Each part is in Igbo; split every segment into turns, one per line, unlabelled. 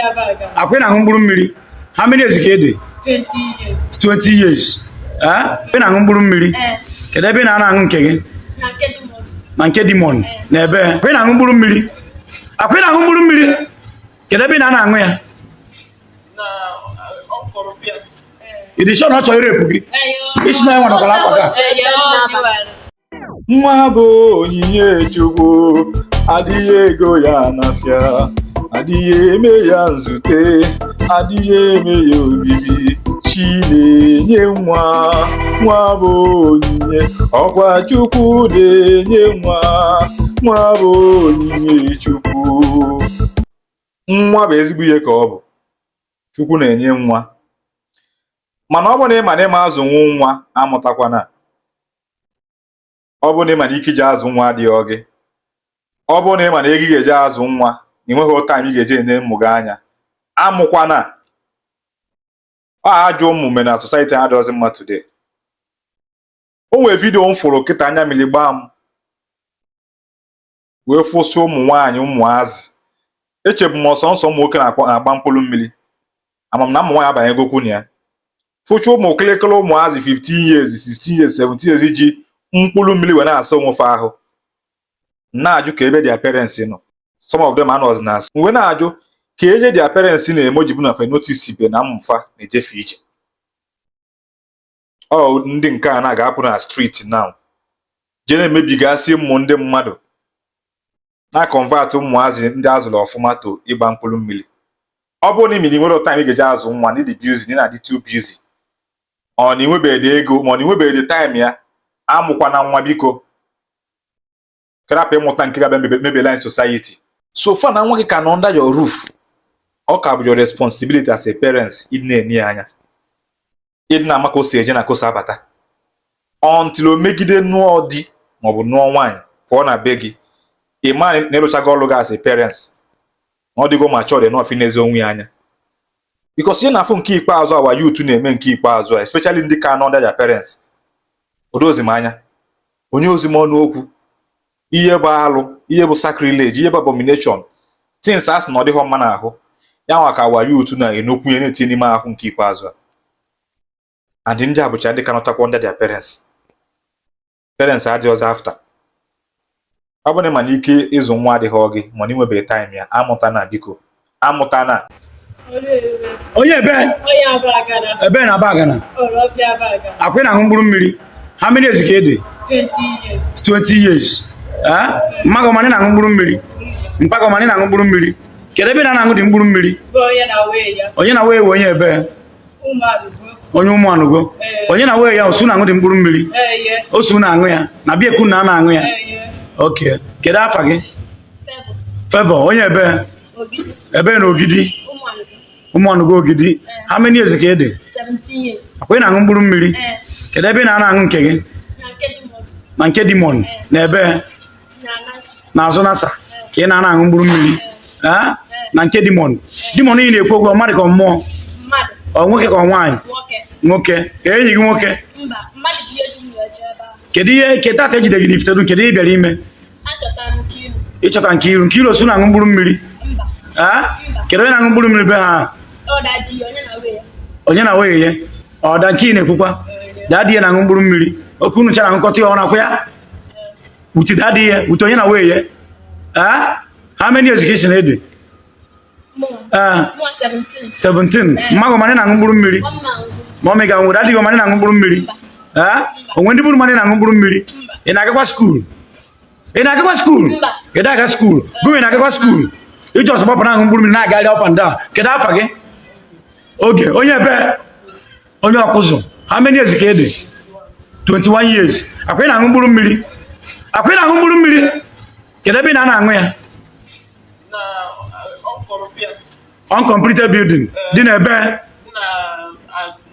Akwa ị na-aṅụ mkpụrụ mmiri. How many years ka ị dị?
20 years.
20 years. Ee, ị na-aṅụ mkpụrụ mmiri.
Ee.
Kedu ebe ị na-ana aṅụ nke gị?
Na nke Demon.
Na nke Demon na ebe? Akwa ị na-aṅụ mkpụrụ mmiri. Akwa ị na-aṅụ mkpụrụ mmiri. Kedu ebe ị na-ana aṅụ ya?
Na ọkọrọbịa.
Ị dị sure na ọ chọrọ irepụ gị? Isi na ya nwadakwara akwa gị a.
Nwa bụ onyinye Chukwu, adịghị ego ya n'afịa, adịghị eme ya nzute, adịghị eme ya obibi. Chi na-enye nwa, nwa bụ onyinye, ọkwa Chukwu na-enye nwa, nwa bụ onyinye Chukwu. Nwa bụ ezigbo ihe ka ọ bụ. Chukwu na-enye nwa, mana ọ bụ na ị ma na ịma azụnwu nwa, amụtakwana. Ọ bụ na ị ma na ike iji azụ nwa adịghị gị, ọ bụ na ị ma na ego ị ga-eji azụ nwa na enweghị time ị ga-eji ene ụmụ gị anya, amụkwana. Ọ ajọ ụmụ mere na society adịghịzi mma today. O nwere video m fụrụ kịta, anya mmiri gbaa m wee fụsị ụmụ nwaanyị, ụmụazị. Echebu m ọsọ nsọ ụmụ nwoke na-agba mkpụrụ mmiri, ama m na ụmụ nwaanyị abanyegokwu na ya. Fụcha ụmụ kịlịkịlị ụmụazị 15 years, 16 years, 17 years ji mkpụrụ mmiri wee na-asa onwe fa ahụ, na-ajụ ka ebe their parents nọ. Some of them anọzi na wee na-ajụ ka enye their parents na-eme ojibu na fa notice be na mmụfa na-ejefe ije. Ọ ndị nke a na-aga-apụ na street now jee na-emebigasị ụmụ ndị mmadụ, na convert ụmụazị ndị azụrụ ọfụma to ịgba mkpụrụ mmiri. Ọ bụrụ na ị nwere time ị ga-eji azụ nwa, na ịdị busy, na ị na-adị too busy, ọ na ịnwebeghị ego, ma ọ na ịnwebeghị time ya, amụkwana nwa, biko. Karapụ ịmụta nke ga-abịa mebiela anyị society. So far na nwa gị ka nọ under your roof, ọ ka bụ your responsibility as a parent ịdị na-ene ya anya, ịdị na-ama ka o si eje na ka o si abata, until o megide nụọ di maọbụ nụọ nwaanyị pụọ na be gị. Ị ma na ịrụchago ọrụ gị as a parents, na ọ dịgo matured enough inezi onwe ya anya, because ihe na-afụ nke ikpeazụ our youth na-eme nke ikpeazụ a, especially ndị ka nọ under their parents, odozi m anya onye ozi m ọnụ okwu. Ihe bụ alụ, ihe bụ sacrilege, ihe bụ abomination things a sị na ọ dịghọ mma n'ahụ ya nwa ka our youth na-enokwunye na-etinye n'ime ahụ nke ikpeazụ a. And ndị a bụcha ndị ka nọtakwa under their parents. Parents adịghị ọzọ after. Ọ bụrụ na ị ma na ike ịzụ nwa adịghị gị, mana ị nwebeghị time ya, amụta na, biko, amụta na.
Onye ebe?
Onye Abagana.
Ebe na Abagana?
Orofia Abagana.
Akwa ị na-aṅụ mkpụrụ mmiri. How many years ka ị dị?
20 years.
20 years. Ee, mmaga ọmanị na-aṅụ mkpụrụ mmiri, mpaga ọmanị na-aṅụ mkpụrụ mmiri. Kedu ebe ị na-aṅụ dị mkpụrụ mmiri?
Bụ onye na wee ya.
Onye na wee onye ebe?
Ụmụanụgo.
Onye ụmụ anụgo?
Ee.
Onye na wee ya osu na-aṅụ dị mkpụrụ mmiri?
Eye.
Osu na-aṅụ ya na bịa ekwu na a na-aṅụ ya.
Eye.
Ok, kedu afa gị?
Favour.
Favour onye ebe?
Ogidi.
Ebe na Ogidi?
Ụmụanụgo.
Ụmụ anụgo Ogidi. How many years ka ị dị?
17 years.
Akwa ị na-aṅụ mkpụrụ mmiri.
Ee.
Kedu ebe ị na-ana aṅụ nke gị?
Na nke Demon.
Na nke Demon na ebe?
Na Nasa.
N'azụ nasa ka ị na-ana aṅụ mkpụrụ mmiri. Ee, na nke Demon. Demon ị na-ekwu okwu, ọ mmadụ ka ọ mmụọ?
Mmadụ.
Ọ nwoke ka ọ nwaanyị?
Nwoke.
Nwoke ka enyi gị nwoke?
Mba, mmadụ bụ ihe dum wee jee ebe ahụ.
Kedu ihe keta ka ejide gị n'Ifitedunu? Kedu ihe ị bịara ime?
Achọtara m Nkiru.
Ịchọta Nkiru. Nkiru osu na-aṅụ mkpụrụ mmiri?
Mba.
Ee, kedu onye na-aṅụ mkpụrụ mmiri be ha?
Ọ daddy ya, onye na wee ya.
Onye na wee ya? Ọ da nke ị na-ekwukwa, daddy ya na-aṅụ mkpụrụ mmiri. Oke unu chara aṅụkọta ya ọ nakwa ya uti daddy ya ute onye na wee ya. Ee, how many years ka ị si na ede?
Mụnwa.
Ee.
Mụnwa 17.
17. Mmadụ ọmanị na-aṅụ mkpụrụ mmiri?
Ọmma ngwụ.
Ma ọ mị ga nwere daddy gị ọmanị na-aṅụ mkpụrụ mmiri? Ee, onwe ndị bụrụ mmanị na-aṅụ mkpụrụ mmiri? Ị na-agakwa school? Ị na-agakwa school?
Mba.
Ị na-aga school? Gụnwe ị na-agakwa school? Iji ọsọ gbapụ na-aṅụ mkpụrụ mmiri na-agagharị up and down. Kedu afa gị? Oge onye ebe? Onye ọkụzụ. How many years ka ị dị? 21 years. Akwa ị na-aṅụ mkpụrụ mmiri. Akwa ị na-aṅụ mkpụrụ mmiri. Kedu ebe ị na-ana aṅụ ya?
Na ọkọrọbịa.
Uncompleted building dị n'ebe?
Na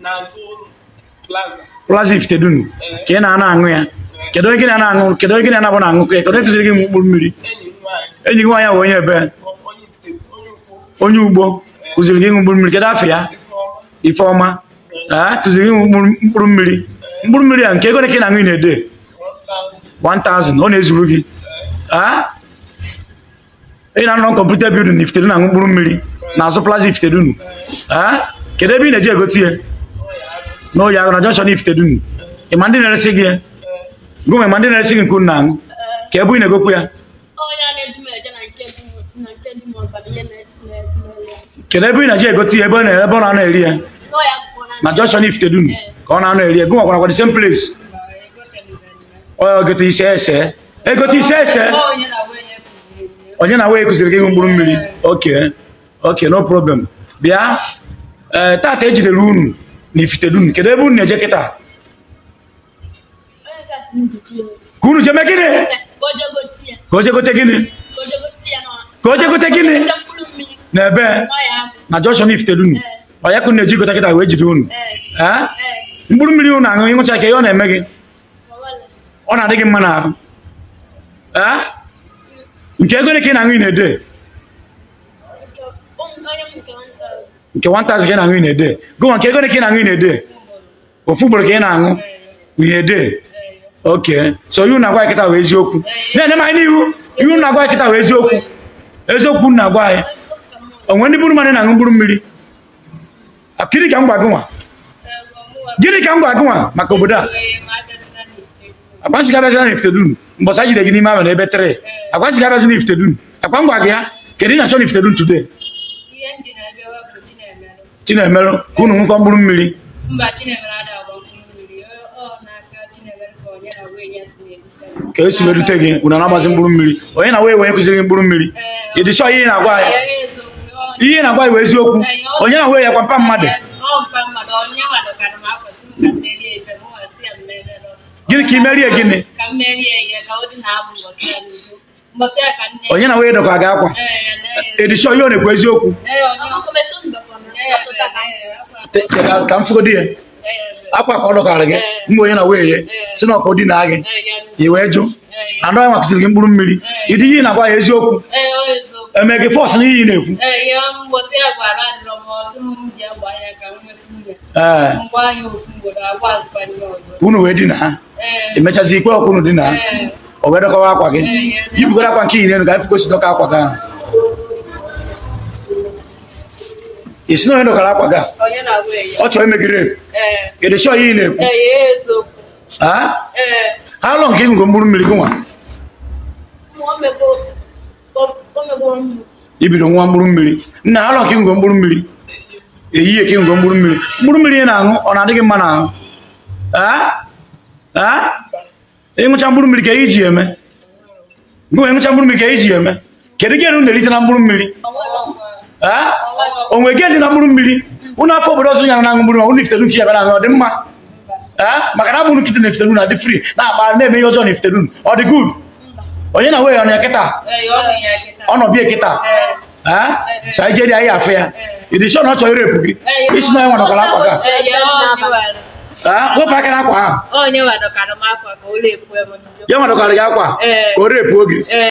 n'azụ plaza.
Plaza Ifitedunu ka ị na-ana aṅụ ya. Kedu onye gị na-ana aṅụ? Kedu onye gị na-ana bụ na-aṅụ ya? Kedu onye kụziri gị mkpụrụ mmiri?
Enyi m nwaanyị.
Enyi gị nwaanyị bụ onye ebe?
Onye Ifite, onye Ukpo.
Onye ugbo kụziri gị ịṅụ mkpụrụ mmiri. Kedu afọ ya?
Ifeọma.
Ifeọma, ee, kụziri gị ịṅụ mkpụrụ mmiri. Mkpụrụ mmiri a nke ego ole ka ị na-aṅụ ị na-ede?
1000.
1000 ọ na-ezuru gị? Ee, ị na-anọ uncompleted building na Ifitedunu na-aṅụ mkpụrụ mmiri. N'azụ Plaza Ifitedunu. Ee, kedu ebe ị na-eji egote ya? N'ụlọ ahụ na junction Ifitedunu. Ị ma ndị na-eresi gị ya? Gụnwa, ma ndị na-eresi gị nke unu na-aṅụ? Ka ebe ị na-egokwu ya?
Onye a na-edu m eje na nke di m, na nke di m ọbara ihe na-ere ya.
Kedu ebe ị na-eji egote ya, ebe ọ na ebe ọ na-anọ eri ya?
N'ọya akwụkwọ
Na junction Ifitedunu ka ọ na-anọ eri ya. Gụnwa kwara kwa the same place? Ọ gote ise ese, egote ise ese.
Onye na nwunye kụziri m.
Onye na wee kụziri gị ịṅụ mkpụrụ mmiri? Okay, okay, no problem. Bịa, ee, tata ejidere unu na Ifitedunu, kedu ebe unu na-eje kịta?
Onye kasị m duchi ya.
Ka unu jee mee gịnị?
Ka o jee gote ya.
Ka o jee gote gịnị?
Ka o jee gote ya na
Ka o jee gote gịnị?
Gote mkpụrụ mmiri.
Na ebe?
N'ọya agụ.
Na junction Ifitedunu. Ọ ya ka unu na-eji gote kịta wee jide unu?
Ee.
Ee?
Ee.
Mkpụrụ mmiri unu aṅụ, ịṅụcha, ka ihe ọ na-eme gị?
Ọwele.
Ọ na-adị gị mma n'ahụ? Ee, nke ego ole ka ị na-aṅụ ị na-ede?
Nke onye m nke 1000.
Nke 1000 ka ị na-aṅụ ị na-ede. Gụnwa, nke ego ole ka ị na-aṅụ ị na-ede? Ofu ugboro ka ị na-aṅụ ị na-ede. Okay, so ihu na-agwa anyị kịta wee eziokwu na-ene m anyị n'ihu, ihu na-agwa anyị kịta wee eziokwu, eziokwu na-agwa anyị. Onwe ndị bụrụ mmadụ na-aṅụ mkpụrụ mmiri? Gịnị ka m gwa gị nwa? Gịnị ka m gwa gị nwa maka obodo a? Akwa nsị ga-abịazina na Ifitedunu mbọsị a jide gị n'ime abalị ebe 3. Akwa nsị ga-abịazina Ifitedunu. Akwa m gwa gị ya. Kedu ị na-achọ na Ifitedunu today?
Ihe ndị na-abịawa bụ Chinemelụ.
Chinemelụ ka unu ṅụkọ mkpụrụ mmiri?
Mba, Chinemelụ ada agba mkpụrụ mmiri. Ọ n'aka Chinemelụ ka onye na wee ya si na-erute m.
Ka esi wee rute gị, unu na-agbazi mkpụrụ mmiri. Onye na wee wee kụziri gị mkpụrụ mmiri? Ị dị sure ihe ị na-agwa anyị?
Ee, eziokwu.
Ihe ị na-agwa anyị bụ eziokwu? Onye na wee ya kwa mpa mmadụ?
Ọ mpa mmadụ, onye nwadokara m akwa sị m ka m merie ife, mụ nwa sị ya m memelụ.
Gịnị ka ị merie gịnị?
Ka m merie ya ka ọ dị na-abụ mbọsị ya n'udo. Mbọsị ya ka nne.
Onye na wee dọkọ gị akwa?
Ee, ya na
Ị dị sure ihe ọ na-ekwu eziokwu?
Ee, onye
Ọkụkọ meso mbakwa na sọsọ tata.
Ka m fụgodi ya. Akwa ka ọ dọkara gị mgbe onye na wee ye si na ọkụ dị na gị, i wee jụ anụ ya makụziri gị mkpụrụ mmiri. Ịdị ihe ị na-agwa ya eziokwu?
Ee, ọ eziokwu.
Eme gị force na ihe ị na-ekwu?
Ee, ihe mbọsị ya gwara adịrọ m, ọ sị m m ji agba ya ka m nweta nwunye.
Ee.
Mgbe anyị ofu mgboro agwa azụkwa ndị ọzọ.
Ka unu wee dina ha?
Ee.
Emechazi ikwe ọkụ unu dina ha?
Ee.
O wee dọkawa akwa gị?
Ee.
Yipụgoro akwa nke iyi n'elu ka anyị fụgosi dọka akwa gị ahụ. Ị sị na onye dọkara akwa gị a?
Onye na-agwa ya.
Ọ chọrọ ime gị rape?
Ee.
Ị dị sure ihe ị na-ekwu?
Ee, ya eziokwu.
Ha?
Ee.
Ha lọ nke ịṅụgo mkpụrụ mmiri gị nwa?
O megoro m.
Ibido nwa mkpụrụ mmiri nna ha lọ nke ịṅụgo mkpụrụ mmiri ehihie ka ịṅụgo mkpụrụ mmiri. Mkpụrụ mmiri ị na-aṅụ, ọ na-adị gị mma n'ahụ? Ee, ịṅụcha mkpụrụ mmiri ka ihe iji eme gụnwa? Ịṅụcha mkpụrụ mmiri ka ihe iji eme? Kedu gịnị unu na-erite na mkpụrụ mmiri? Ee, o nwere gịnị dị na mkpụrụ mmiri? Unu afọ obodo ọzọ nyara na-aṅụ mkpụrụ mmiri, unu Ifitedunu ka ya bịa na-aṅụ, ọ dị mma? Ee, maka na abụ nkịtị na Ifitedunu na-adị free na-akpa na-eme ihe ọjọọ na Ifitedunu, ọ dị good? Onye na wee ọ na ya kịta?
Ee, ọ nọ ya kịta.
Ọ nọ bie kịta. Ee, sa ije dị anyị afụ ya. Ị dị sure na ọ chọrọ irepụ gị? Isi na ya nwa dọkara akwa gị a?
Ee, ya onye wara.
Ee, wepụ aka n'akwa ahụ.
Onye wadokara m akwa ka o rape m njọ.
Ya nwa dọkara gị akwa?
Ee.
Ka o repuo gị?
Ee.